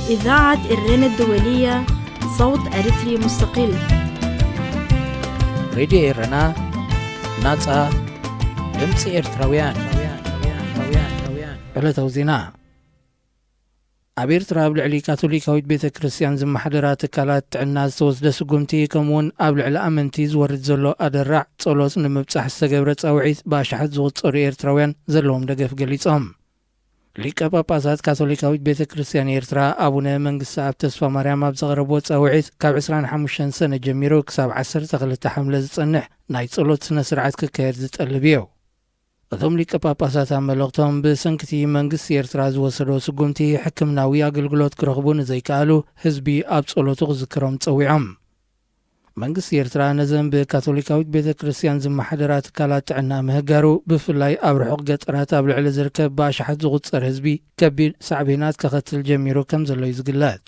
إذاعة إرينا الدولية، صوت أريتري مستقل. ሬድዮ ኤረና፣ ናጻ ድምጺ ኤርትራውያን። ዕለታዊ ዜና። ኣብ ኤርትራ ኣብ ልዕሊ ካቶሊካዊት ቤተ ክርስቲያን ዝመሓደራ ትካላት ጥዕና ዝተወስደ ስጉምቲ፣ ከምኡውን ኣብ ልዕሊ ኣመንቲ ዝወርድ ዘሎ ኣደራዕ ጸሎት ንምብጻሕ ዝተገብረ ጻውዒት፣ ብኣሽሓት ዝቑጸሩ ኤርትራውያን ዘለዎም ደገፍ ገሊጾም። ሊቀ ጳጳሳት ካቶሊካዊት ቤተ ክርስቲያን ኤርትራ ኣቡነ መንግስቲ ኣብ ተስፋ ማርያም ኣብ ዘቕረብዎ ጻውዒት፣ ካብ ዕስራን ሓሙሽተን ሰነ ጀሚሩ ክሳብ ዓሰርተ ክልተ ሓምለ ዝጸንሕ ናይ ጸሎት ስነ ስርዓት ክካየድ ዝጠልብ እዩ። እቶም ሊቀ ጳጳሳት ኣብ መልእኽቶም፣ ብሰንክቲ መንግስቲ ኤርትራ ዝወሰዶ ስጉምቲ፣ ሕክምናዊ ኣገልግሎት ክረኽቡ ንዘይከኣሉ ህዝቢ ኣብ ጸሎቱ ክዝክሮም ጸዊዖም። መንግስቲ ኤርትራ ነዘን ብካቶሊካዊት ቤተ ክርስቲያን ዝመሓደራ ትካላት ጥዕና ምህጋሩ፣ ብፍላይ ኣብ ርሑቕ ገጠራት ኣብ ልዕሊ ዝርከብ ብኣሽሓት ዝቑጸር ህዝቢ ከቢድ ሳዕቤናት ከኸትል ጀሚሩ ከም ዘሎ እዩ ዝግለጽ።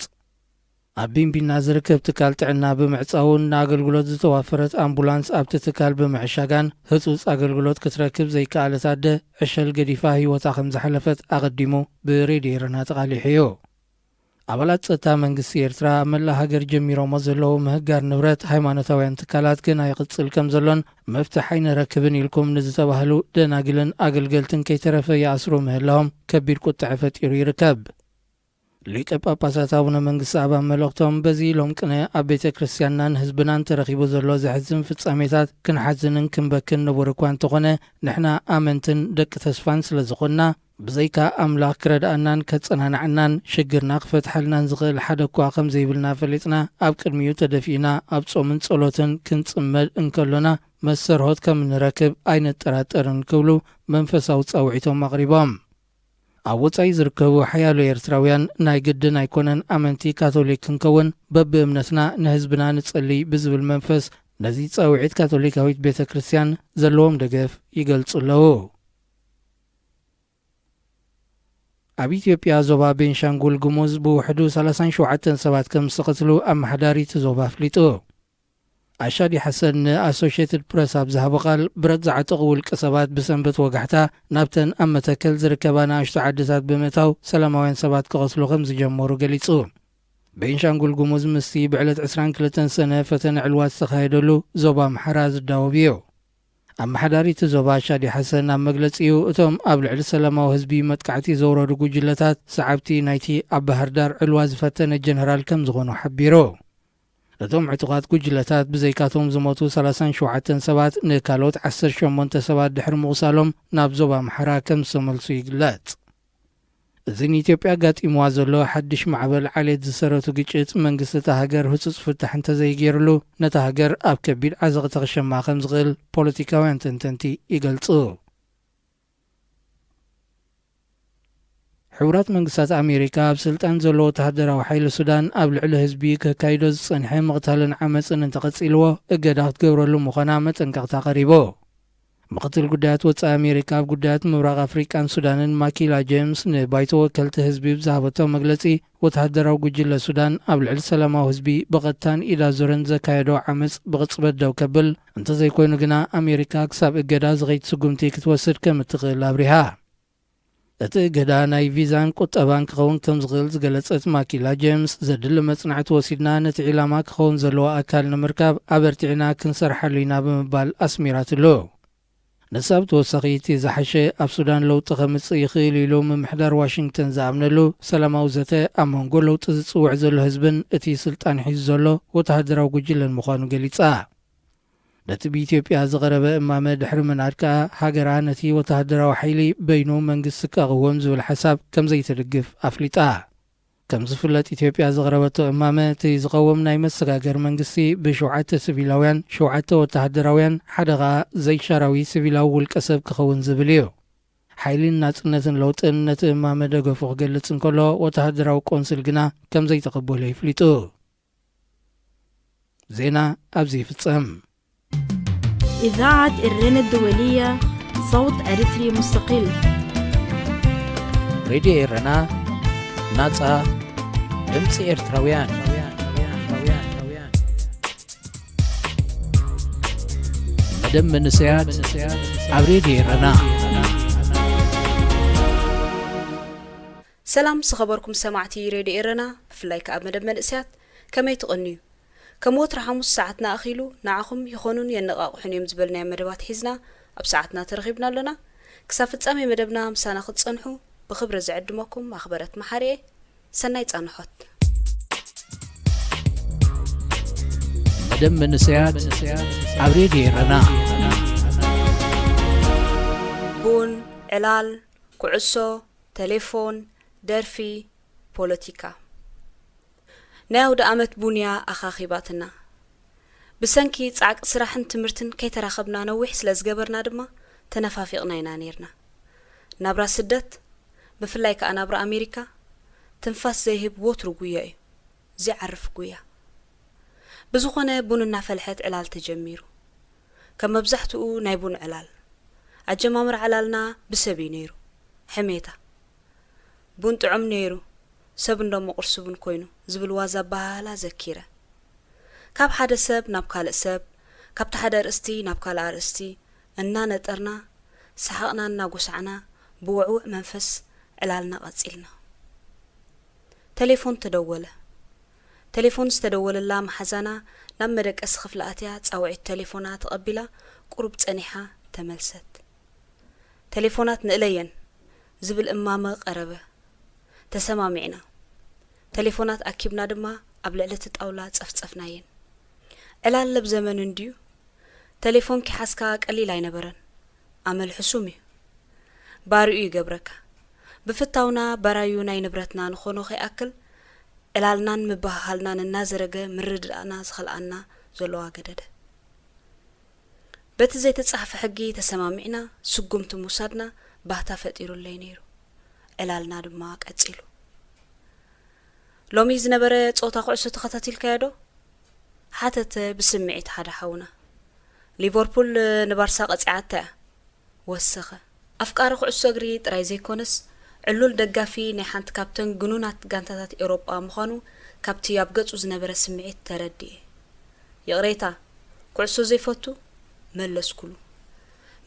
ኣብ ቢንቢና ዝርከብ ትካል ጥዕና ብምዕጻውን ንኣገልግሎት ዝተዋፈረት ኣምቡላንስ ኣብቲ ትካል ብምዕሻጋን፣ ህጹጽ ኣገልግሎት ክትረክብ ዘይከኣለት ኣደ ዕሸል ገዲፋ ህይወታ ከም ዝሓለፈት ኣቐዲሙ ብሬድዮ ኤረና ተቓሊሑ እዩ። ኣባላት ጸጥታ መንግስቲ ኤርትራ ኣብ መላእ ሃገር ጀሚሮሞ ዘለዉ ምህጋር ንብረት ሃይማኖታውያን ትካላት ገና ይቕጽል ከም ዘሎን፣ መፍትሕ ኣይንረክብን ኢልኩም ንዝተባህሉ ደናግልን ኣገልገልትን ከይተረፈ ይኣስሩ ምህላዎም ከቢድ ቁጥዐ ፈጢሩ ይርከብ። ሊቀ ጳጳሳት ኣቡነ መንግስቲ ኣብ መልእኽቶም፣ በዚ ሎም ቅነ ኣብ ቤተ ክርስቲያንናን ህዝብናን ተረኺቡ ዘሎ ዘሕዝን ፍጻሜታት ክንሓዝንን ክንበክን ንቡር እኳ እንተኾነ፣ ንሕና ኣመንትን ደቂ ተስፋን ስለ ዝኾንና፣ ብዘይካ ኣምላኽ ክረድኣናን ከጸናንዓናን ሽግርና ክፈትሓልናን ዝኽእል ሓደ እኳ ከም ዘይብልና ፈሊጥና፣ ኣብ ቅድሚኡ ተደፊእና ኣብ ጾምን ጸሎትን ክንጽመድ እንከሎና፣ መሰርሆት ከም እንረክብ ኣይንጠራጠርን ክብሉ መንፈሳዊ ጻውዒቶም ኣቕሪቦም። ኣብ ወጻኢ ዝርከቡ ሓያሎ ኤርትራውያን፣ ናይ ግድን ኣይኮነን ኣመንቲ ካቶሊክ ክንከውን፣ በብእምነትና ንህዝብና ንጸሊ ብዝብል መንፈስ፣ ነዚ ጻውዒት ካቶሊካዊት ቤተ ክርስቲያን ዘለዎም ደገፍ ይገልጹ ኣለዉ። ኣብ ኢትዮጵያ ዞባ ቤንሻንጉል ጉሙዝ ብውሕዱ ሰላሳን ሸውዓተን ሰባት ከም ዝተቐትሉ ኣመሓዳሪ እቲ ዞባ ኣፍሊጡ። ኣሻዲ ሓሰን ንኣሶሽየትድ ፕረስ ኣብ ዝሃቦ ቃል፣ ብረት ዝዓጠቑ ውልቀ ሰባት ብሰንበት ወጋሕታ ናብተን ኣብ መተከል ዝርከባ ንኣሽቱ ዓድታት ብምእታው ሰላማውያን ሰባት ክቐትሉ ከም ዝጀመሩ ገሊጹ። ቤንሻንጉል ጉሙዝ ምስቲ ብዕለት ዕስራን ክልተን ሰነ ፈተነ ዕልዋ ዝተኻየደሉ ዞባ ኣምሓራ ዝዳወብ እዩ። ኣመሓዳሪ እቲ ዞባ ሻዲ ሓሰን ኣብ መግለጺኡ፣ እቶም ኣብ ልዕሊ ሰላማዊ ህዝቢ መጥቃዕቲ ዘውረዱ ጉጅለታት ሰዓብቲ ናይቲ ኣብ ባህር ዳር ዕልዋ ዝፈተነ ጀነራል ከም ዝኾኑ ሓቢሩ። እቶም ዕጡቓት ጉጅለታት ብዘይካቶም ዝሞቱ ሰላሳን ሸውዓተን ሰባት፣ ንካልኦት ዓሰርተ ሸሞንተ ሰባት ድሕሪ ምቑሳሎም ናብ ዞባ ኣምሓራ ከም ዝተመልሱ ይግለጽ። እዚ ንኢትዮጵያ ኣጋጢምዋ ዘሎ ሓድሽ ማዕበል ዓሌት ዝሰረቱ ግጭት፣ መንግስቲ እታ ሃገር ህጹጽ ፍታሕ እንተዘይገይርሉ፣ ነታ ሃገር ኣብ ከቢድ ዓዘቕቲ ክሸማ ከም ዝኽእል ፖለቲካውያን ተንተንቲ ይገልጹ። ሕቡራት መንግስታት ኣሜሪካ፣ ኣብ ስልጣን ዘሎ ወተሃደራዊ ሓይሊ ሱዳን ኣብ ልዕሊ ህዝቢ ከካይዶ ዝጸንሐ ምቕታልን ዓመጽን እንተቐጺልዎ፣ እገዳ ክትገብረሉ ምዃና መጠንቀቕታ ቀሪቡ። ምኽትል ጉዳያት ወጻኢ ኣሜሪካ ኣብ ጉዳያት ምብራቕ ኣፍሪቃን ሱዳንን ማኪላ ጄምስ ንባይቶ ወከልቲ ህዝቢ ብዝሃበቶ መግለጺ፣ ወተሃደራዊ ጉጅለ ሱዳን ኣብ ልዕሊ ሰላማዊ ህዝቢ ብቐጥታን ኢድ ኣዙርን ዘካየዶ ዓመጽ ብቕጽበት ደው ከብል፣ እንተዘይኮይኑ ግና ኣሜሪካ ክሳብ እገዳ ዝኸይድ ስጉምቲ ክትወስድ ከም እትኽእል ኣብሪሃ። እቲ እገዳ ናይ ቪዛን ቁጠባን ክኸውን ከም ዝኽእል ዝገለጸት ማኪላ ጄምስ፣ ዘድሊ መጽናዕቲ ወሲድና ነቲ ዒላማ ክኸውን ዘለዎ ኣካል ንምርካብ ኣበርቲዕና ክንሰርሓሉ ኢና ብምባል ኣስሚራትሉ። ንሳ ብተወሳኺ፣ እቲ ዝሓሸ ኣብ ሱዳን ለውጢ ከምጽእ ይኽእል ኢሉ ምምሕዳር ዋሽንግተን ዝኣምነሉ ሰላማዊ ዘተ፣ ኣብ መንጎ ለውጢ ዝጽውዕ ዘሎ ህዝብን እቲ ስልጣን ሒዙ ዘሎ ወተሃደራዊ ጉጅለን ምዃኑ ገሊጻ። ነቲ ብኢትዮጵያ ዝቐረበ እማመ ድሕሪ ምንኣድ ከኣ፣ ሃገራ ነቲ ወተሃደራዊ ሓይሊ በይኑ መንግስቲ ከቕውም ዝብል ሓሳብ ከም ዘይትድግፍ ኣፍሊጣ። ከም ዝፍለጥ፣ ኢትዮጵያ ዝቐረበቶ እማመ፣ እቲ ዝቐውም ናይ መሰጋገሪ መንግስቲ ብሸውዓተ ሲቪላውያን፣ ሸውዓተ ወተሃደራውያን፣ ሓደ ኸኣ ዘይሻራዊ ሲቪላዊ ውልቀ ሰብ ክኸውን ዝብል እዩ። ሓይልን ናጽነትን ለውጥን ነቲ እማመ ደገፉ ክገልጽ እንከሎ፣ ወተሃደራዊ ቆንስል ግና ከም ዘይተቐበሎ ይፍሊጡ። ዜና ኣብዚ ይፍጸም። إذاعة إرينا الدولية، صوت أريتري مستقل. ሬድዮ ኤረና፣ ናጻ ድምጺ ኤርትራውያን። መደብ መንእሰያት ኣብ ሬድዮ ኤረና። ሰላም ዝኸበርኩም ሰማዕቲ ሬድዮ ኤረና፣ ብፍላይ ከኣ ኣብ መደብ መንእሰያት ከመይ ትቐንዩ? ከም ወትሩ ሓሙስ ሰዓትና ኣኺሉ ንዓኹም ይኾኑን የነቓቕሑን እዮም ዝበልናዮም መደባት ሒዝና ኣብ ሰዓትና ተረኺብና ኣሎና። ክሳብ ፍጻሜ መደብና ምሳና ክትጸንሑ ብኽብሪ ዝዕድመኩም ኣኽበረት መሓሪኤ። ሰናይ ጻንሖት። መደብ መንእሰያት ኣብ ሬድዮ ኤረና። ቡን፣ ዕላል፣ ኩዕሶ፣ ተሌፎን፣ ደርፊ፣ ፖለቲካ። ናይ ኣውደ ኣመት ቡንያ ኣኻኺባትና። ብሰንኪ ጻዕቂ ስራሕን ትምህርትን ከይተራኸብና ነዊሕ ስለ ዝገበርና ድማ ተነፋፊቕና ኢና ኔርና። ናብራ ስደት፣ ብፍላይ ከኣ ናብራ ኣሜሪካ፣ ትንፋስ ዘይህብ ወትሩ ጉያ እዩ። ዘይዓርፍ ጉያ። ብዝኾነ ቡን እናፈልሐት ዕላል ተጀሚሩ። ከም መብዛሕትኡ ናይ ቡን ዕላል። ኣጀማምራ ዕላልና ብሰብ እዩ ነይሩ። ሕሜታ። ቡን ጥዑም ነይሩ፣ ሰብ እንዶ ምቑርሲ ቡን ኮይኑ ዝብል ዋዛ ኣበሃህላ ዘኪረ። ካብ ሓደ ሰብ ናብ ካልእ ሰብ፣ ካብቲ ሓደ ኣርእስቲ ናብ ካልእ ኣርእስቲ እናነጠርና፣ ሰሓቕና እናጎሳዕና ብውዕውዕ መንፈስ ዕላልና ቀጺልና። ተሌፎን ተደወለ። ተሌፎን ዝተደወለላ መሓዛና ናብ መደቀሲ ክፍሊ ኣትያ ጻውዒት ተሌፎና ተቐቢላ ቁሩብ ጸኒሓ ተመልሰት። ተሌፎናት ንእለየን ዝብል እማመ ቀረበ። ተሰማሚዕና። ተሌፎናት ኣኪብና ድማ ኣብ ልዕሊ እቲ ጣውላ ጸፍጸፍናየን። ዕላል ለብ ዘመን እንድዩ። ተሌፎን ኪሓዝካ ቀሊል ኣይነበረን። ኣመል ሕሱም እዩ። ባርዩ ይገብረካ። ብፍታውና ባራዩ ናይ ንብረትና ንኾኖ ከይኣክል ዕላልናን ምብህሃልናን እናዘረገ ምርድዳእና ዝኸልኣና ዘሎ ኣገደደ። በቲ ዘይተጻሕፈ ሕጊ ተሰማሚዕና ስጉምቲ ምውሳድና ባህታ ፈጢሩለይ ነይሩ። ዕላልና ድማ ቀጺሉ። ሎሚ ዝነበረ ጸወታ ኩዕሶ ተኸታቲልካዮ ዶ? ሓተተ ብስምዒት ሓደ ሓውና። ሊቨርፑል ንባርሳ ቀጺዓታ እያ። ወሰኸ። ኣፍቃሪ ኩዕሶ እግሪ ጥራይ ዘይኮነስ ዕሉል ደጋፊ ናይ ሓንቲ ካብተን ግኑናት ጋንታታት ኤውሮጳ ምዃኑ ካብቲ ኣብ ገጹ ዝነበረ ስምዒት ተረዲኤ። ይቕሬታ፣ ኩዕሶ ዘይፈቱ? መለስኩሉ።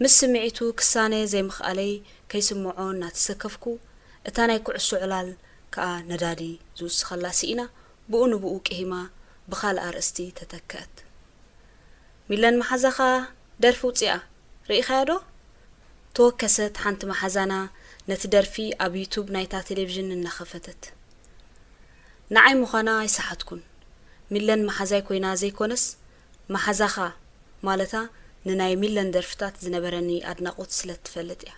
ምስ ስምዒቱ ክሳነ ዘይምኽኣለይ ከይስምዖ እናተሰከፍኩ፣ እታ ናይ ኩዕሶ ዕላል ከኣ ነዳዲ ዝውስኸላ ስኢና ብኡ ንብኡ ቅሂማ ብኻልእ ኣርእስቲ ተተክአት። ሚለን መሓዛኻ ደርፊ ውጺኣ ርኢኻያ ዶ? ተወከሰት ሓንቲ መሓዛና ነቲ ደርፊ ኣብ ዩቱብ ናይታ ቴሌቪዥን እናኸፈተት። ንዓይ ምዃና ኣይሰሓትኩን። ሚለን መሓዛይ ኮይና ዘይኮነስ፣ መሓዛኻ ማለታ ንናይ ሚለን ደርፍታት ዝነበረኒ ኣድናቖት ስለ እትፈልጥ እያ።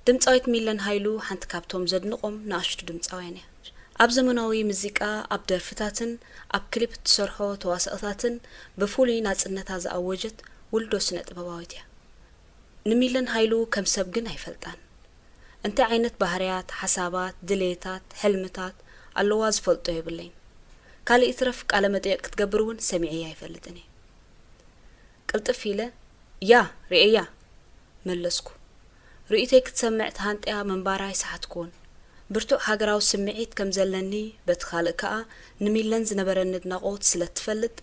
ድምጻዊት ሚለን ሃይሉ ሓንቲ ካብቶም ዘድንቖም ንኣሽቱ ድምጻውያን እያ። ኣብ ዘመናዊ ሙዚቃ፣ ኣብ ደርፍታትን ኣብ ክሊፕ እትሰርሖ ተዋስኦታትን ብፍሉይ ናጽነታ ዝኣወጀት ውልዶ ስነ-ጥበባዊት እያ። ንሚለን ሃይሉ ከም ሰብ ግን ኣይፈልጣን። እንታይ ዓይነት ባህርያት፣ ሓሳባት፣ ድሌታት፣ ሕልምታት ኣለዋ ዝፈልጦ የብለይን። ካልእ ይትረፍ ቃለ መጠየቕ ክትገብር እውን ሰሚዐያ ኣይፈልጥን እየ። ቅልጥፍ ኢለ፣ ያ፣ ርእየያ። መለስኩ። ርእይቶይ ክትሰምዕ ተሃንጥያ ምንባራ ኣይሰሓትኩዎን። ብርቱዕ ሃገራዊ ስምዒት ከም ዘለኒ፣ በቲ ካልእ ከኣ ንሚለን ዝነበረኒ ኣድናቖት ስለ እትፈልጥ፣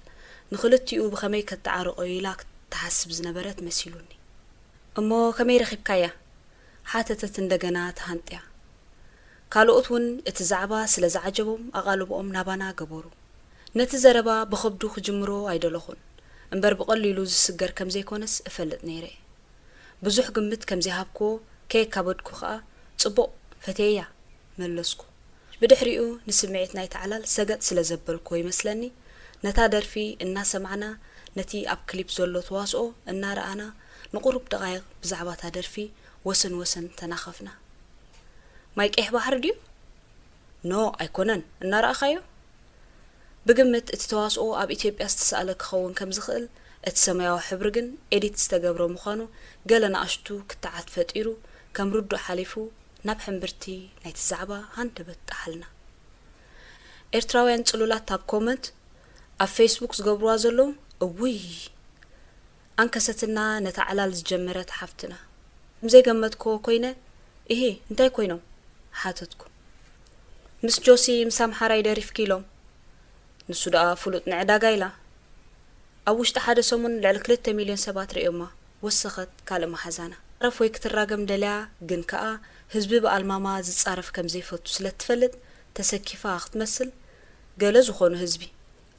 ንኽልቲኡ ብኸመይ ከተዓርቖ ኢላ ትሓስብ ዝነበረት መሲሉኒ። እሞ ከመይ ረኺብካያ? ሓተተት እንደገና ተሃንጥያ። ካልኦት እውን እቲ ዛዕባ ስለ ዝዓጀቦም ኣቓልቦኦም ናባና ገበሩ። ነቲ ዘረባ ብኸብዱ ክጅምሮ ኣይደለኹን፣ እምበር ብቐሊሉ ዝስገር ከም ዘይኮነስ እፈልጥ ነይረ እየ። ብዙሕ ግምት ከም ዘይሃብክዎ ከየካበድኩ ኸኣ፣ ጽቡቕ፣ ፈትየያ፣ መለስኩ። ብድሕሪኡ ንስምዒት ናይቲ ዓላል ሰገጥ ስለ ዘበልክዎ ይመስለኒ፣ ነታ ደርፊ እናሰማዕና፣ ነቲ ኣብ ክሊፕ ዘሎ ተዋስኦ እናረኣና፣ ንቑሩብ ደቓይቕ ብዛዕባ እታ ደርፊ ወሰን ወሰን ተናኸፍና። ማይ ቀይሕ ባሕሪ ድዩ? ኖ፣ ኣይኮነን፣ እናረኣኻዮ? ብግምት እቲ ተዋስኦ ኣብ ኢትዮጵያ ዝተሳእለ ክኸውን ከም ዝኽእል፣ እቲ ሰማያዊ ሕብሪ ግን ኤዲት ዝተገብረ ምዃኑ ገለ ንኣሽቱ ክትዓት ፈጢሩ ከም ርዱእ ሓሊፉ ናብ ሕምብርቲ ናይቲ ዛዕባ ሃንደበት ጠሓልና። ኤርትራውያን ጽሉላት ኣብ ኮመንት ኣብ ፌስቡክ ዝገብርዋ ዘለዉ እውይ ኣንከሰትና ነታ ዕላል ዝጀመረት ሓፍትና። ከም ዘይገመትክዎ ኮይነ እሂ እንታይ ኮይኖም? ሓተትኩ። ምስ ጆሲ ምስ ኣምሓራይ ደሪፍኪ ኢሎም። ንሱ ደኣ ፍሉጥ ንዕዳጋ ኢላ። ኣብ ውሽጢ ሓደ ሰሙን ልዕሊ ክልተ ሚልዮን ሰባት ርእዮማ፣ ወሰኸት ካልእ መሓዛና። ረፍ ወይ ክትራገም ደልያ ግን ከኣ ህዝቢ ብኣልማማ ዝጻረፍ ከም ዘይፈቱ ስለ እትፈልጥ ተሰኪፋ ክትመስል፣ ገለ ዝኾኑ ህዝቢ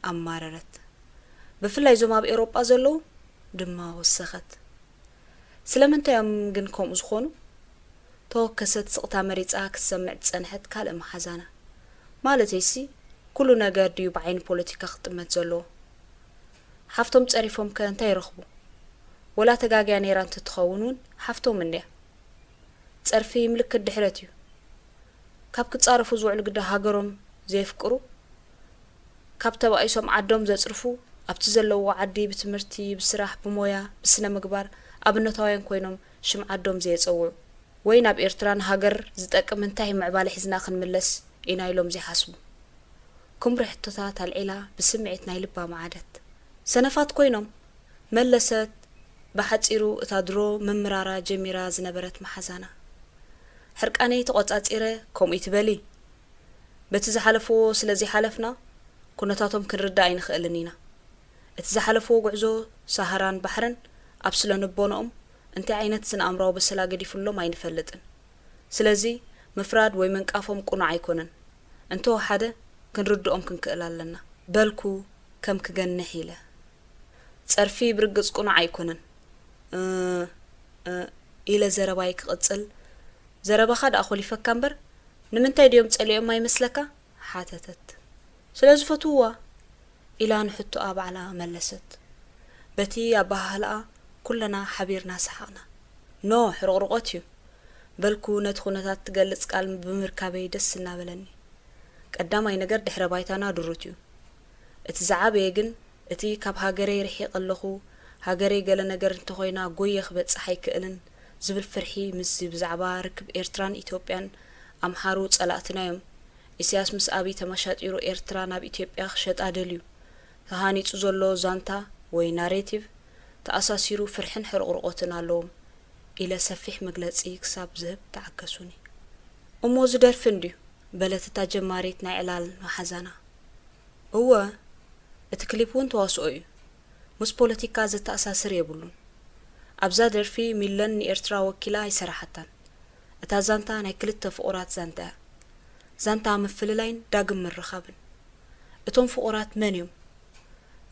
ኣማረረት። ብፍላይ እዞም ኣብ ኤውሮጳ ዘለዉ ድማ ወሰኸት። ስለምንታይ እዮም ግን ከምኡ ዝኾኑ? ተወከሰት ስቕታ መሪጻ ክትሰምዕ ዝጸንሐት ካልእ መሓዛና። ማለተይሲ፣ ኩሉ ነገር ድዩ ብዓይኒ ፖለቲካ ክጥመት ዘለዎ? ሓፍቶም ጸሪፎም ከ እንታይ ይረኽቡ? ወላ ተጋግያ ነይራ እንተትኸውን እውን ሓፍቶም እንድያ። ጸርፊ ምልክት ድሕረት እዩ። ካብ ክጻረፉ ዝውዕሉ ግዳ ሃገሮም ዘየፍቅሩ፣ ካብ ተባኢሶም ዓዶም ዘጽርፉ፣ ኣብቲ ዘለውዎ ዓዲ ብትምህርቲ፣ ብስራሕ፣ ብሞያ፣ ብስነ ምግባር ኣብነታውያን ኮይኖም ሽም ዓዶም ዘየጸውዑ፣ ወይ ናብ ኤርትራ ንሃገር ዝጠቅም እንታይ ምዕባለ ሒዝና ክንምለስ ኢና ኢሎም ዘይሓስቡ። ኩምሪ ሕቶታት ኣልዒላ ብስምዒት ናይ ልባ መዓደት። ሰነፋት ኮይኖም፣ መለሰት ብሓጺሩ እታ ድሮ ምምራራ ጀሚራ ዝነበረት መሓዛና። ሕርቃነይ ተቖጻጺረ፣ ከምኡ ይትበሊ። በቲ ዝሓለፍዎ ስለ ዘይሓለፍና፣ ኩነታቶም ክንርዳእ ኣይንኽእልን ኢና። እቲ ዝሓለፍዎ ጉዕዞ ሳህራን ባሕርን ኣብ ስለ ንቦንኦም እንታይ ዓይነት ስነ ኣእምራዊ በሰላ ገዲፉሎም ኣይንፈልጥን። ስለዚ ምፍራድ ወይ ምንቃፎም ቅኑዕ ኣይኮነን። እንተወሓደ ክንርድኦም ክንክእል ኣለና። በልኩ ከም ክገንሕ ኢለ። ጸርፊ ብርግጽ ቅኑዕ ኣይኮነን። እ፣ እ፣ ኢለ ዘረባይ ክቕጽል፣ ዘረባኻ ደኣ ኮሊፈካ እምበር፣ ንምንታይ ድዮም ጸሊኦማ ይመስለካ? ሓተተት። ስለ ዝፈትውዋ ኢላ ንሕቶኣ ባዕላ መለሰት። በቲ ኣበሃህላኣ ኩለና ሓቢርና ሰሓቕና። ኖ፣ ሕርቕርቖት እዩ። በልኩ ነቲ ኩነታት ትገልጽ ቃል ብምርካበይ ደስ እናበለኒ። ቀዳማይ ነገር ድሕረ ባይታና ድሩት እዩ። እቲ ዝዓበየ ግን እቲ ካብ ሃገረይ ርሒቐ ኣለኹ፣ ሃገረይ ገለ ነገር እንተኾይና ጎየ ክበጽሕ ኣይክእልን ዝብል ፍርሒ ምስዚ ብዛዕባ ርክብ ኤርትራን ኢትዮጵያን ኣምሓሩ ጸላእትና እዮም። ኢሳያስ ምስ ኣብይ ተመሻጢሩ ኤርትራ ናብ ኢትዮጵያ ክሸጣ ደልዩ። ተሃኒጹ ዘሎ ዛንታ ወይ ናሬቲቭ ተኣሳሲሩ ፍርሕን ሕርቕርቖትን ኣለዎም ኢለ ሰፊሕ መግለጺ ክሳብ ዝህብ ተዓገሱኒ። እሞ እዚ ደርፊ እንድዩ በለት እታ ጀማሪት ናይ ዕላል መሓዛና። እወ፣ እቲ ክሊፕ እውን ተዋስኦ እዩ። ምስ ፖለቲካ ዘተኣሳስር የብሉን። ኣብዛ ደርፊ ሚለን ንኤርትራ ወኪላ ኣይሰራሓታን። እታ ዛንታ ናይ ክልተ ፍቑራት ዛንታ እያ። ዛንታ ምፍልላይን ዳግም ምርኻብን። እቶም ፍቑራት መን እዮም?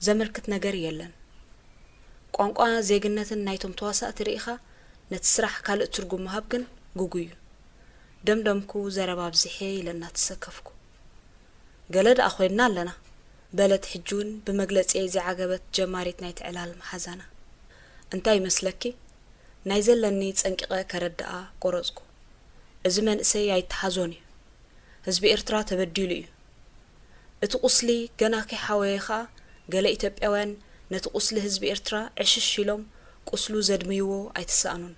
ዘመልክት ነገር የለን። ቋንቋ ዜግነትን ናይቶም ተዋሳእቲ ርኢኻ ነቲ ስራሕ ካልእ ትርጉም ምሃብ ግን ግጉይ እዩ። ደምደምኩ ዘረባ ኣብዚሐ ኢለ እናተሰከፍኩ። ገለ ደኣ ኮይንና ኣለና፣ በለት ሕጂ እውን ብመግለጺየይ ዘይዓገበት ጀማሪት ናይቲ ዕላል መሓዛና። እንታይ ይመስለኪ? ናይ ዘለኒ ጸንቂቐ ከረድኣ ቆረጽኩ። እዚ መንእሰይ ኣይተሓዞን እዩ። ህዝቢ ኤርትራ ተበዲሉ እዩ። እቲ ቁስሊ ገና ከይሓወየ ኸኣ ገለ ኢትዮጵያውያን ነቲ ቁስሊ ህዝቢ ኤርትራ ዕሽሽ ኢሎም ቁስሉ ዘድምይዎ ኣይተሳእኑን።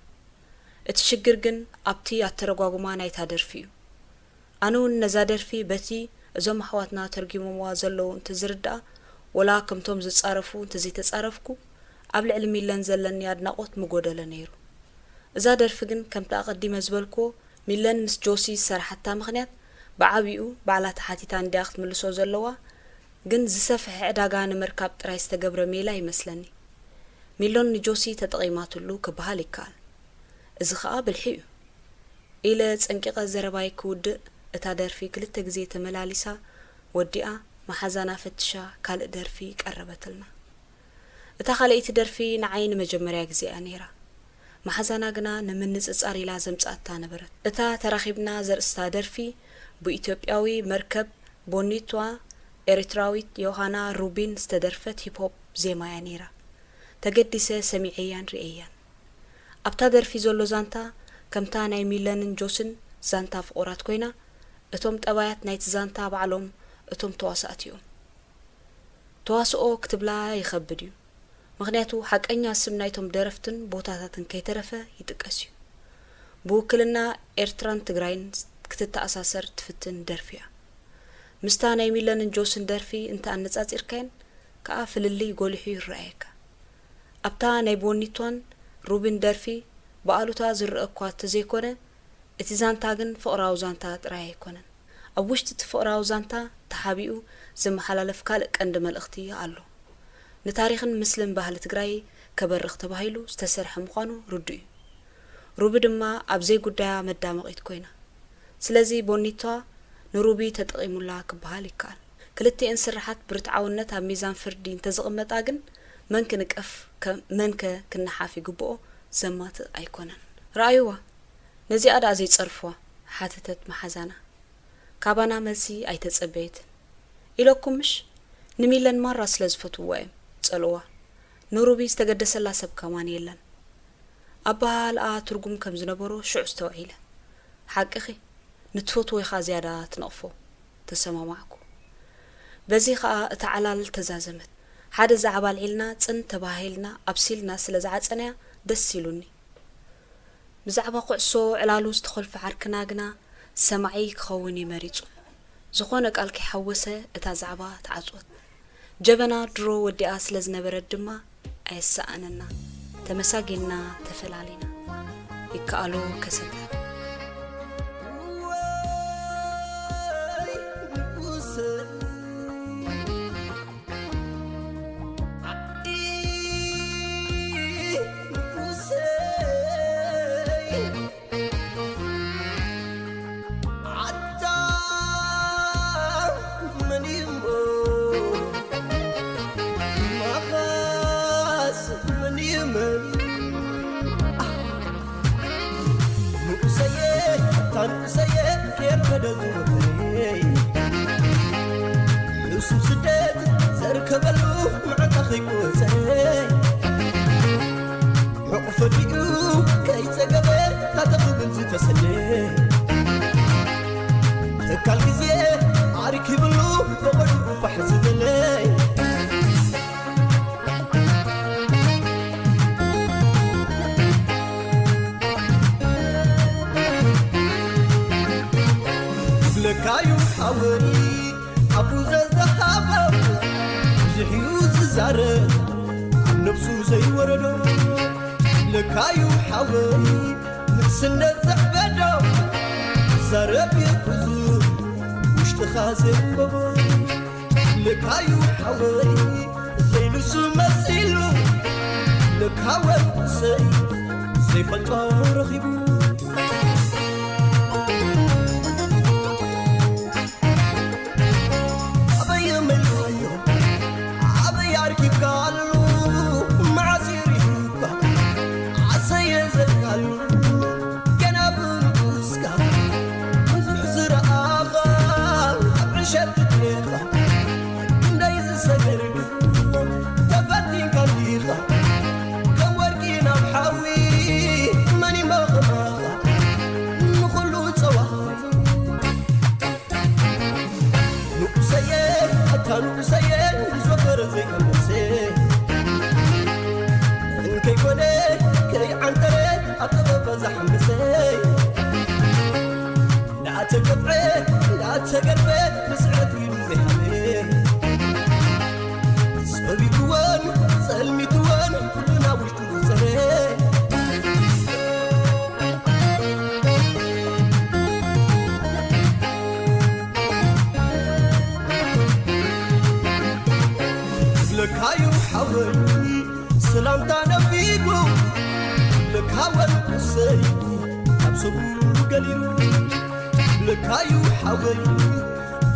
እቲ ሽግር ግን ኣብቲ ኣተረጓጉማ ናይታ ደርፊ እዩ። ኣነ እውን ነዛ ደርፊ በቲ እዞም ኣሕዋትና ተርጒሞምዋ ዘለዉ እንተዝርድኣ፣ ወላ ከምቶም ዝጻረፉ እንተዘይተጻረፍኩ፣ ኣብ ልዕሊ ሚለን ዘለኒ ኣድናቖት ምጎደለ ነይሩ። እዛ ደርፊ ግን ከምቲ ኣቐዲመ ዝበልክዎ፣ ሚለን ምስ ጆሲ ዝሰርሓታ ምኽንያት ብዓቢኡ ባዕላ ተሓቲታ እንድያ ክትምልሶ ዘለዋ፣ ግን ዝሰፍሐ ዕዳጋ ንምርካብ ጥራይ ዝተገብረ ሜላ ይመስለኒ። ሚለን ንጆሲ ተጠቒማትሉ ክበሃል ይከኣል። እዚ ኸኣ ብልሒ እዩ። ኢለ ጸንቂቐ ዘረባይ ክውድእ፣ እታ ደርፊ ክልተ ግዜ ተመላሊሳ ወዲኣ፣ መሓዛና ፈቲሻ ካልእ ደርፊ ቀረበትልና። እታ ካልኣይቲ ደርፊ ንዓይ ንመጀመርያ ግዜ እያ ነይራ። መሓዛና ግና ንምንጽጻር ኢላ ዘምጽኣታ ነበረት። እታ ተራኺብና ዘርእስታ ደርፊ ብኢትዮጵያዊ መርከብ ቦኒቷ ኤሪትራዊት ዮሃና ሩቢን ዝተደርፈት ሂፕ ሆፕ ዜማ እያ ነይራ። ተገዲሰ ሰሚዐያን ርእየያን። ኣብታ ደርፊ ዘሎ ዛንታ ከምታ ናይ ሚለንን ጆስን ዛንታ ፍቑራት ኮይና፣ እቶም ጠባያት ናይቲ ዛንታ ባዕሎም እቶም ተዋሳእቲ እዮም። ተዋስኦ ክትብላ ይኸብድ እዩ። ምኽንያቱ ሓቀኛ ስም ናይቶም ደረፍትን ቦታታትን ከይተረፈ ይጥቀስ እዩ። ብውክልና ኤርትራን ትግራይን ክትተኣሳሰር ትፍትን ደርፊ እያ። ምስታ ናይ ሚለንን ጆስን ደርፊ እንተ ኣነጻጺርካየን ከኣ ፍልልይ ጎሊሑ ይረኣየካ። ኣብታ ናይ ቦኒቷን ሩቢን ደርፊ ብኣሉታ ዝረኣ እኳ እንተዘይኮነ፣ እቲ ዛንታ ግን ፍቕራዊ ዛንታ ጥራይ ኣይኮነን። ኣብ ውሽጢ እቲ ፍቕራዊ ዛንታ ተሓቢኡ ዝመሓላለፍ ካልእ ቀንዲ መልእኽቲ ኣሎ። ንታሪኽን ምስልን ባህሊ ትግራይ ከበርኽ ተባሂሉ ዝተሰርሐ ምዃኑ ርዱእ እዩ። ሩቢ ድማ ኣብ ዘይጉዳያ መዳመቒት ኮይና። ስለዚ ቦኒቷ ንሩቢ ተጠቒሙላ ክበሃል ይከኣል። ክልቲኤን ስርሓት ብርትዓውነት ኣብ ሚዛን ፍርዲ እንተዝቕመጣ ግን መን ክንቀፍ ከ-፣ መንከ ክነሓፍ ይግብኦ ዘማትእ ኣይኮነን። ረኣይዋ፣ ነዚኣ ደኣ ዘይጸርፍዋ ሓተተት መሓዛና። ካባና መልሲ ኣይተጸበየትን። ኢለኩም ምሽ? ንሚለን ማራ ስለ ዝፈትውዋ እዮም ጸልዋ። ንሩቢ ዝተገደሰላ ሰብ ከማን የለን። ኣበሃህልኣ ትርጉም ከም ዝነበሮ ሽዑ ኣስተውዒለ። ሓቅኺ፣ ንትፈትዎ ኢኻ ዝያዳ ትነቕፎ። ተሰማማዕኩ። በዚ ኸኣ እታ ዕላል ተዛዘመት። ሓደ ዛዕባ ኣልዒልና ጽን ተባሂልና ኣብሲልና ስለ ዝዓጸናያ ደስ ኢሉኒ። ብዛዕባ ኩዕሶ ዕላሉ ዝተኾልፈ ዓርክና ግና ሰማዒ ክኸውን እዩ መሪጹ። ዝኾነ ቃል ከይሓወሰ እታ ዛዕባ ተዓጽወት። ጀበና ድሮ ወዲኣ ስለ ዝነበረት ድማ ኣየሰኣነና። ተመሳጊንና ተፈላሊና። ይከኣሎ ከሰተ። ንኡሰየ፣ ኣታ ንኡሰየ፣ ፌር በደል ዝወፈየ። ሕሱም ስደት ዘርከበሉ መዓንጣ ከይቆጸረ። ሕቑፈ ዲኡ ከይጸገበ ታተ ክብል ዝተሰነ። ተካል ግዜ ኣርኪብሉ በቐሉ ፋሕ ዝበለ። ይብለካዩ ሓወይ ኣፉ ዘዝሃበ ብዙሕ እዩ ዝዛረብ ኣብ ነብሱ ዘይወረዶ። ይብለካዩ ሓወይ ንእስነት ዘዕበዶ ይዛረብ እዩ ብዙሕ ውሽጥኻ ዘንበቦ። ይብለካዩ ሓወይ ዘይንሱ መሲሉ ለካ ወንሰይ ዘይፈልጦ ረኺቡ። ኣበይ መላዮ ኣበይ ኣርኪብካሉ መዓስ ይርዩካ ኣሰየ ዘልካሉ ገና ብንኡስካ ብዙሕ ዝረኣኻ ኣብ ዕሸት ትጥሬኻ ክንደይ ዝሰገርካ ተፈቲንካ እንዲኻ ከም ወርቂ ናብ ሓዊ መን ይመኽረኻ ንኹሉ ጸዋቱ ንኡሰየ ኣታ ንኡሰየ ዝወፈረ ዘይቀመሰ እንከይኮነ ከይዓንተረ ኣብ ጥበብ በዛ ሓመሰ እንዳተገፍዐ እንዳተገርፈ ብስዕረት ኢዱ ዘይሃበ ጸቢብወን ጸልሚትወን ኩሉ ናብ ውሽጡ ዝጸረ ይብለካዩ ሓወይ ሰላምታ ነፊጉ ይብለካ ወንእሰይ ካብ ሰቡ ገሊሩ ይብለካዩ ሓወይ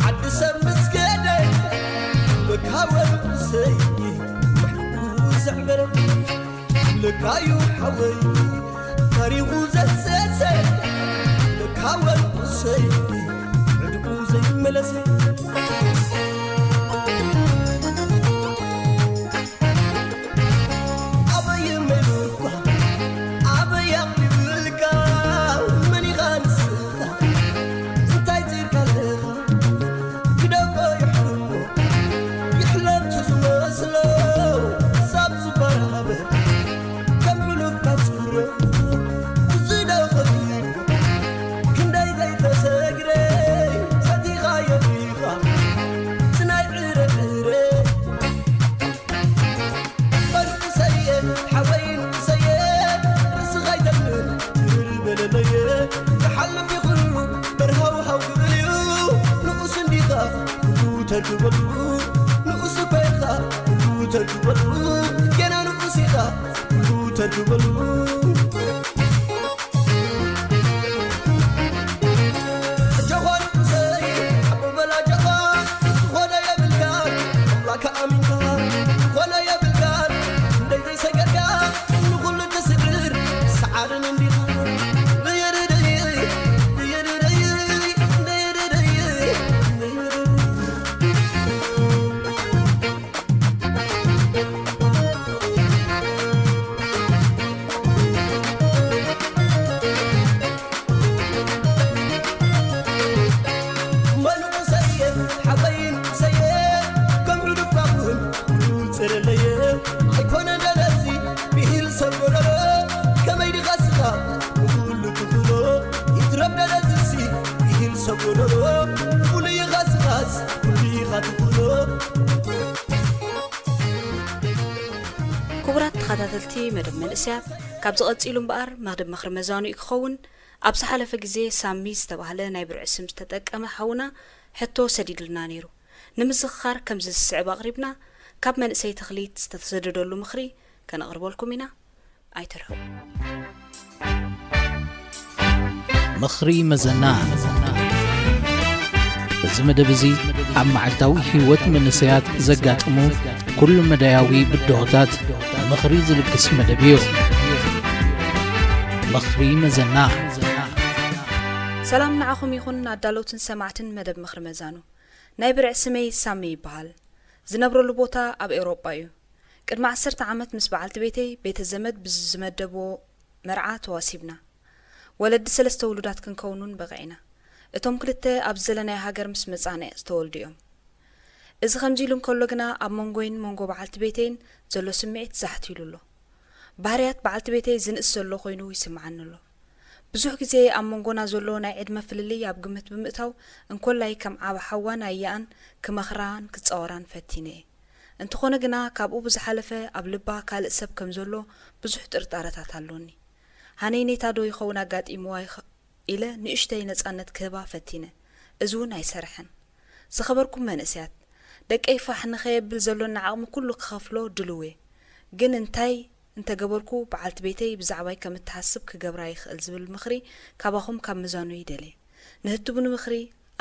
ዓዲ ሰብ ምስ ከደ ይብለካ ወንእሰይ ምሕቁ ዘዕበረ ይብለካዩ ሓወይ ታሪኹ ዘሰሰ ይብለካ ወንእሰይ ዕድቁ ዘይመለሰ ኣበይ መይሉካ ኣበይ ኣቕሪብልካ መን ኢኻ ንስኻ እንታይ ፂርካ ኣለኻ ግደፎ ይሕልሞ ይሕለምቱ ዝመስሎ ሳብ ዝበራበር ከም ሕሉፍ ካብ ፅሮ እዚ ዶ ኸፊሉ ክንደይ ዘይተሰግረ ሰቲኻ የፊኻ ስናይ ዕረ ዕረ በንኡሰየ ሓወይ ንኡሰየ ርእስኻ ይደምር ትርር በለለየ ዝሓልፍ ይኹሉ በርሃው ሃው ክብል እዩ ንኡስ እንዲኻ ኩሉ ተርክበሉ ንኡስ እኮ ኢኻ ኩሉ ተርክበሉ ገና ንኡስ ኢኻ ኩሉ ተርክበሉ ተኸታተልቲ መደብ መንእሰያት፣ ካብዚ ቀጺሉ እምበኣር መኽደብ ምኽሪ መዛኑ እዩ ክኸውን። ኣብ ዝሓለፈ ግዜ ሳሚ ዝተባህለ ናይ ብርዒ ስም ዝተጠቀመ ሓውና ሕቶ ሰዲድልና ነይሩ። ንምዝኽኻር ከምዚ ዝስዕብ ኣቕሪብና፣ ካብ መንእሰይ ተኽሊት ዝተሰደደሉ ምኽሪ ከነቕርበልኩም ኢና። ኣይትርሕቑ። ምኽሪ መዘና። እዚ መደብ እዚ ኣብ መዓልታዊ ህይወት መንእሰያት ዘጋጥሙ ኩሉ መዳያዊ ብድሆታት ምኽሪ ዝልግስ መደብ እዩ። ምኽሪ መዘና። ሰላም ንዓኹም ይኹን ኣዳለውትን ሰማዕትን መደብ ምኽሪ መዛኑ። ናይ ብርዒ ስመይ ሳሚ ይበሃል። ዝነብረሉ ቦታ ኣብ ኤውሮጳ እዩ። ቅድሚ ዓሰርተ ዓመት ምስ በዓልቲ ቤተይ ቤተ ዘመድ ብዝመደብዎ መርዓ ተዋሲብና። ወለዲ ሰለስተ ውሉዳት ክንከውኑን በቒዕና። እቶም ክልተ ኣብ ዘለናዮ ሃገር ምስ መጻና ዝተወልዱ እዮም። እዚ ከምዚ ኢሉ እንከሎ ግና ኣብ መንጎይን መንጎ በዓልቲ ቤተይን ዘሎ ስምዒት ዛሕት ኢሉ ኣሎ። ባህርያት በዓልቲ ቤተይ ዝንእስ ዘሎ ኮይኑ ይስምዓኒ ኣሎ። ብዙሕ ግዜ ኣብ መንጎና ዘሎ ናይ ዕድመ ፍልልይ ኣብ ግምት ብምእታው እንኮላይ ከም ዓቢ ሓዋን ኣያኣን ክመኽራን ክጻወራን ፈቲነ እየ። እንተኾነ ግና ካብኡ ብዝሓለፈ ኣብ ልባ ካልእ ሰብ ከም ዘሎ ብዙሕ ጥርጣረታት ኣሎኒ። ሃነይነይታ ዶ ይኸውን ኣጋጢምዋ ይኸ- ኢለ ንእሽተይ ነጻነት ክህባ ፈቲነ። እዚ እውን ኣይሰርሐን። ዝኸበርኩም መንእሰያት፣ ደቀይ ፋሕ ንኸየብል ዘሎኒ ዓቕሚ ኩሉ ክኸፍሎ ድልው እየ። ግን እንታይ እንተገበርኩ በዓልቲ ቤተይ ብዛዕባይ ከም እትሓስብ ክገብራ ይኽእል ዝብል ምኽሪ ካባኹም ካብ ምዛኑ ይደልየ። ንህትቡኒ ምኽሪ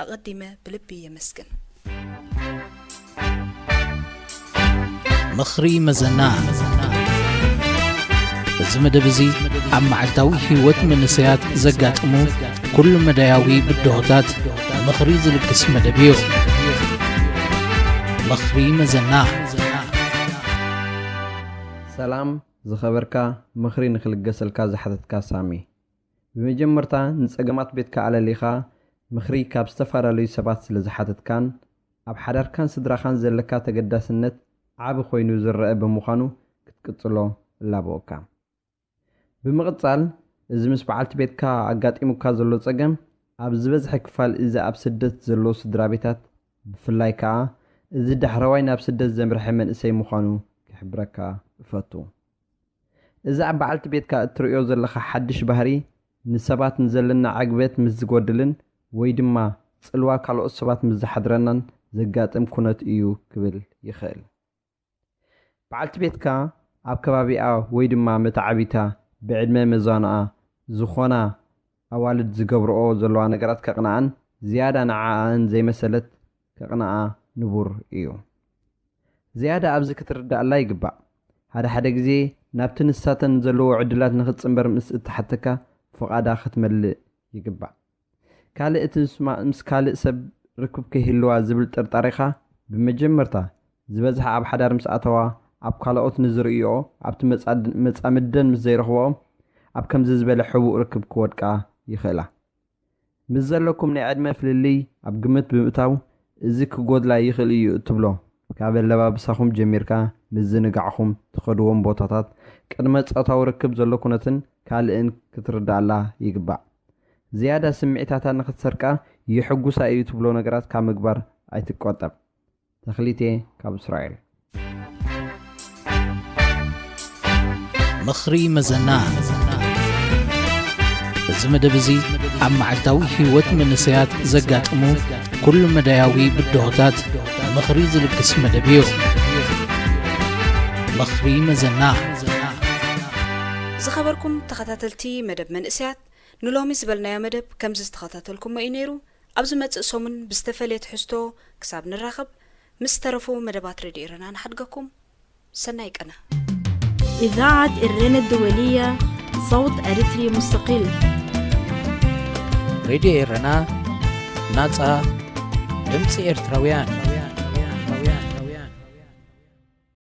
ኣቐዲመ ብልቢ የመስግን። ምኽሪ መዘና። እዚ መደብ እዚ ኣብ መዓልታዊ ህይወት መንእሰያት ዘጋጥሙ ኩሉ መዳያዊ ብድሆታት ምኽሪ ዝልግስ መደብ እዩ። ምኽሪ መዘና። ሰላም ዝኸበርካ፣ ምኽሪ ንኽልገሰልካ ዝሓተትካ ሳሚ። ብመጀመርታ ንጸገማት ቤትካ ኣለሊኻ ምኽሪ ካብ ዝተፈላለዩ ሰባት ስለ ዝሓተትካን ኣብ ሓዳርካን ስድራኻን ዘለካ ተገዳስነት ዓቢ ኮይኑ ዝረአ ብምዃኑ ክትቅጽሎ እላበወካ። ብምቕጻል፣ እዚ ምስ በዓልቲ ቤትካ ኣጋጢሙካ ዘሎ ጸገም ኣብ ዝበዝሐ ክፋል እዚ ኣብ ስደት ዘሎ ስድራ ቤታት፣ ብፍላይ ከኣ እዚ ዳሕረዋይ ናብ ስደት ዘምርሐ መንእሰይ ምዃኑ ክሕብረካ እፈቱ። እዚ ኣብ በዓልቲ ቤትካ እትርእዮ ዘለኻ ሓድሽ ባህሪ፣ ንሰባት ንዘለና ዕግበት ምስ ዝጎድልን ወይ ድማ ጽልዋ ካልኦት ሰባት ምስ ዝሓድረናን ዘጋጥም ኩነት እዩ ክብል ይኽእል። በዓልቲ ቤትካ ኣብ ከባቢኣ ወይ ድማ መተዓቢታ ብዕድመ መዛኑኣ ዝኾና ኣዋልድ ዝገብርኦ ዘለዋ ነገራት ከቕንኣን ዝያዳ ንዓኣን ዘይመሰለት ከቕንኣ ንቡር እዩ። ዝያዳ ኣብዚ ክትርዳኣላ ይግባእ። ሓደ ሓደ ግዜ ናብቲ ንሳተን ዘለዎ ዕድላት ንኽትጽንበር ምስ እትሓተካ ፍቓዳ ክትመልእ ይግባእ። ካልእ እቲ ምስ ማ- ምስ ካልእ ሰብ ርክብ ከይህልዋ ዝብል ጥርጣሬኻ ብመጀመርታ ዝበዝሐ ኣብ ሓዳር ምስ ኣተዋ ኣብ ካልኦት ንዝርእይኦ ኣብቲ መጻድ- መጻምደን ምስ ዘይረኽብኦ ኣብ ከምዚ ዝበለ ሕቡእ ርክብ ክወድቃ ይኽእላ። ምስ ዘለኩም ናይ ዕድመ ፍልልይ ኣብ ግምት ብምእታው፣ እዚ ክጎድላ ይኽእል እዩ እትብሎ፣ ካብ ኣለባብሳኹም ጀሚርካ፣ ምዝንጋዕኹም፣ ትኸድዎም ቦታታት፣ ቅድመ ጾታዊ ርክብ ዘሎ ኩነትን ካልእን ክትርድኣላ ይግባእ። ዝያዳ ስምዒታታ ንኽትሰርቃ የሐጉሳ እዩ ትብሎ ነገራት ካብ ምግባር ኣይትቆጠብ። ተኽሊቴ ካብ እስራኤል። ምኽሪ መዘና። እዚ መደብ እዚ ኣብ መዓልታዊ ህይወት መንእሰያት ዘጋጥሙ ኩሉ መዳያዊ ብድሆታት ምኽሪ ዝልግስ መደብ እዩ። ምኽሪ መዘና። ዝኸበርኩም ተኸታተልቲ መደብ መንእሰያት፣ ንሎሚ ዝበልናዮ መደብ ከምዚ ዝተኸታተልኩሞ እዩ ነይሩ። ኣብ ዝመጽእ ሰሙን ብዝተፈለየ ትሕዝቶ ክሳብ ንራኸብ፣ ምስ ተረፉ መደባት ሬድዮ ኤረና ንሓድገኩም። ሰናይ ቀነ። إذاعة إرنا الدولية، صوت أريتري مستقل. ሬድዮ ኤረና፣ ናጻ ድምጺ ኤርትራውያን።